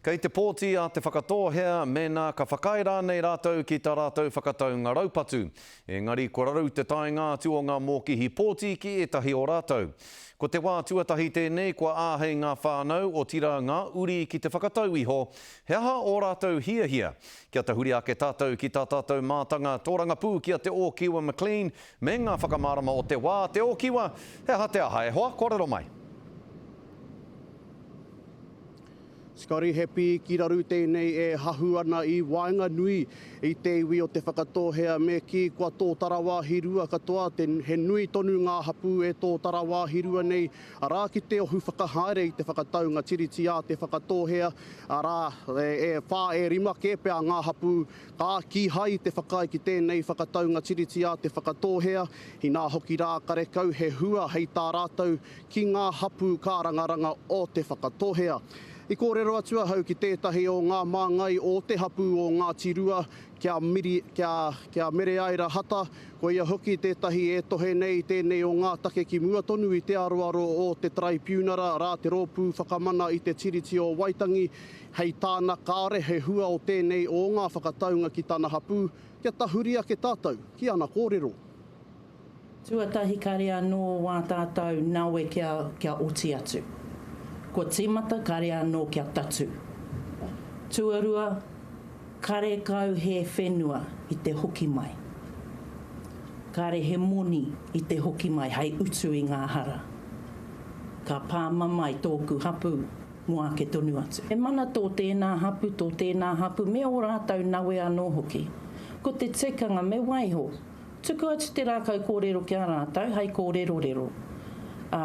Kei te pōti a Te Whakatōhea mēnā ka whakaae rānei rātou ki tā rātou whakataunga raupatu. Engari kua raru te taenga atu o ngā mōkihi pōti ki ētahi o rātou. Ko te wā tuatahi tēnei kua āhei ngā whānau, otirā ngā uri ki te whakatau iho he aha ō rātou hiahia. Kia tahuri ake tātou ki tā tātou mātanga tōrangapū ki a Te Ōkiwa McLean me ngā whakamārama o te wā. Te Ōkiwa, he aha te aha e hoa? Kōrero mai. Scotty, he pīki raru tēnei e hahu ana i waenganui i te iwi o Te Whakatōhea me kī kua tōtara wāhi rua katoa te he nui tonu ngā hapū e tōtara wāhi rua nei, arā ki te ohu whakahaere i te whakataunga Tiriti a Te Whakatōhea, arā, e whā e rima kē pea ngā hapū ka kīhai te whakaae ki tēnei whakataunga Tiriti a Te Whakatōhea, inā hoki rā karekau he hua hei tā rātou ki ngā hapū kārangaranga o Te Whakatōhea. I kōrero atu ahau ki tētahi o ngā māngai o te hapū o Ngāti Rua, ki a Miri, ki a, ki a Mereaira Hata, ko ia hoki tētahi e tohe nei i tēnei o ngā take ki mua tonu i te aroaro o te Taraipiunara, arā, te Rōpū Whakamana i te Tiriti o Waitangi. Hei tāna, kāore he hua o tēnei o ngā whakataunga ki tana hapū, kia tahuri ake tātou ki ana kōrero. Tuatahi kare anō wā tātou nawe kia kia oti atu. Kua tīmata kare anō kia tatū. Tuarua, karekau he whenua i te hoki mai. Kare he moni i te hoki mai hei utu i ngā hara. Ka pā mamae tōku hapū mō ake tonu atu. He mana tō tēnā hapū, tō tēnā hapū me ō rātou nawe anō hoki. Ko te tikanga me waiho Tuku atu te rākau kōrero ki a rātou hei kōrerorero. Ā,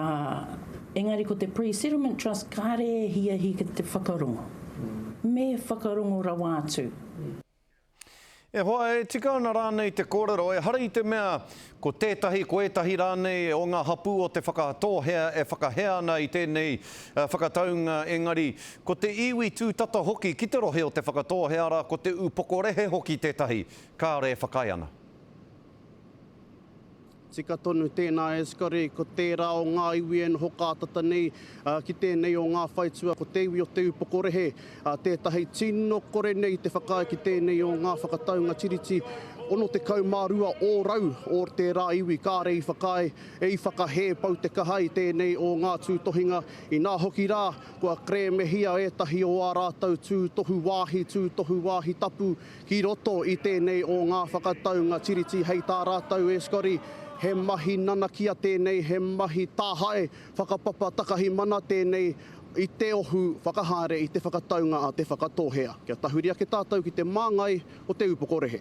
engari ko te Pre-Settlement Trust kāre e hiahi ki te whakarongo. Me whakarongo rawa atu. E hoa, e tika ana rānei te kōrero, ehara i te mea ko tētahi, ko ētahi rānei o ngā hapū o Te Whakatōhea e whakahea ana i tēnei whakataunga, engari ko te iwi tūtata hoki ki te rohe o Te Whakatōhea, arā, ko Te Ūpokorehe hoki tētahi Kāore e whakaae ana. Tika tonu tēnā e Scotty, ko tērā o ngā iwi e noho kātata nei ki tēnei o ngā whaitua, ko te iwi o Te Ūpokorehe tētahi tino kore nei te whakaae ki tēnei o ngā whakataunga Tiriti. 62 ōrau o tērā iwi kāre i whakaae, i whakahē pau te kaha i tēnei o ngā tūtohinga. Inā hoki rā, kua kerēmehia ētahi o ā rātou tūtohu wāhi, tūtohu wāhi tapu, Ki roto i tēnei o ngā whakataunga Tiriti hei tā rātou e Scotty, he mahi nanakia tēnei, he mahi tāhae, whakapapa takahi mana tēnei i te ohu whakahaere i te whakataunga a Te Whakatōhea. Kia tahuri ake tātou ki te māngai o Te Ūpokorehe.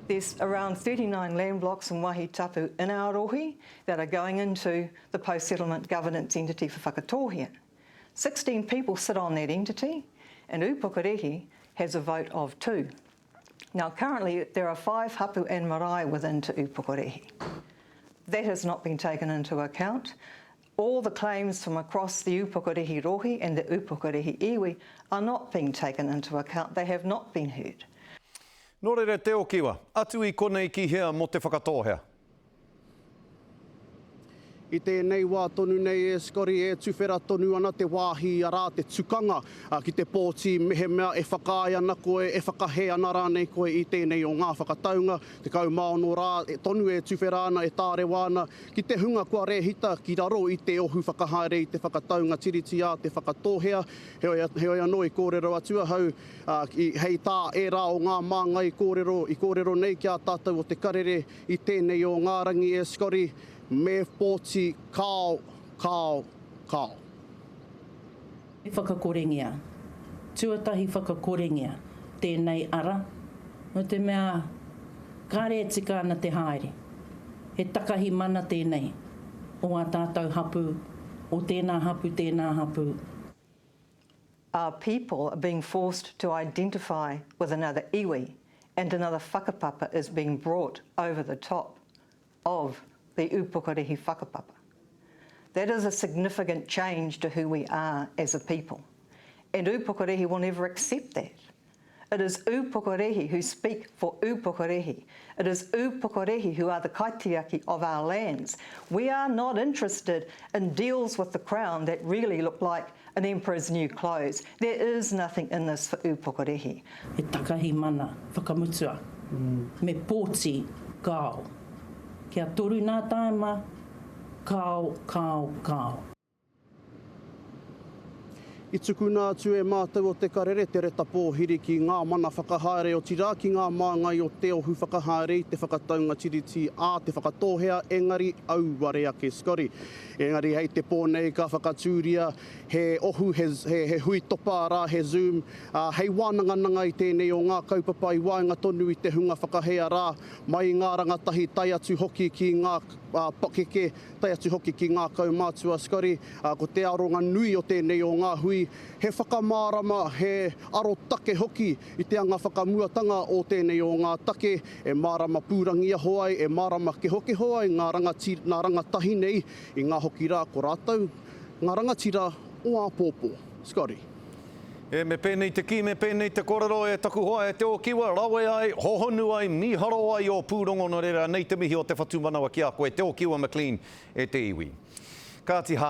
There's around 39 land blocks and wahi tapu in our rohe that are going into the post-settlement governance entity for Whakatōhea. 16 people sit on that entity and Upokorehe has a vote of two. Now currently there are five hapu and marae within Te Upokorehe. That has not been taken into account. All the claims from across the Upokorehe rohe and the Upokorehe iwi are not being taken into account. They have not been heard. Nō reira Te Okiwa, atu i konei ki hea mō Te Whakatōhea? I tēnei wā tonu nei e Scotty, e tuwhera tonu ana te wāhi, arā, te tukanga ki te pōti mehemea e whakaae ana koe, e whakahē ana rānei koe i tēnei o ngā whakataunga. 16 rā tonu e tuwhera ana, e tārewa ana ki te hunga kua rēhita ki raro i te ohu whakahaere i te whakataunga Tiriti a Te Whakatōhea. Heoi, heoi anō i kōrero atu ahau, hei tā ērā o ngā māngai kōrero i kōrero nei ki a tātou o Te Karere, I tēnei o ngā rangi e Scotty, me pōti kao, kao, kao. Whakakorengia. Tuatahi whakakorengia tēnei ara, nō te mea kāre e tika ana te haere. He takahi mana tēnei o ā tātou hapū, o tēnā hapū, tēnā hapū. Our people are being forced to identify with another iwi and another whakapapa is being brought over the top of the Upokorehe whakapapa. That is a significant change to who we are as a people. And Upokorehe will never accept that. It is Ūpokorehi who speak for Ūpokorehi. It is Ūpokorehi who are the kaitiaki of our lands. We are not interested in deals with the Crown that really look like an emperor's new clothes. There is nothing in this for Ūpokorehi. He takahi mana whakamutua. Me pōti, kao. Kia toru nā taima, kao, kao, kao. I tukuna atu e mātou o Te Karere te reta pōhiri ki ngā mana whakahaere otirā ki ngā māngai o te ohu whakahaere i te whakataunga Tiriti a Te Whakatōhea engari auare ake Scotty. Engari hei te pō nei ka whakatūria he ohu, he, he, he hui topa arā he Zoom, ā, hei wānangananga i tēnei o ngā kaupapa i waenga tonu i te hunga whakahē arā, mai i ngā rangatahi tae atu hoki ki ngā pakeke tae atu hoki ki ngā kaumātua Scotty, ā, ko te aronga nui o tēnei o ngā hui, he whakamārama, he arotake hoki i te anga whakamuatanga o tēnei o ngā take, e mārama pūrangiaho ai, e mārama kehokeho ai ngā rangati, ngā rangatahi nei i ngā hoki rā ko rātou ngā rangatira o āpōpō. Scotty. E, me pēnei te kī, me pēnei te kōrero e taku hoa e Te Okiwa, rawe ai, hohonu ai, mīharo ai ō pūrongo nō reira, anei te mihi o te whatumanawa ki a koe Te Okiwa McLean e te iwi. Kāti hā.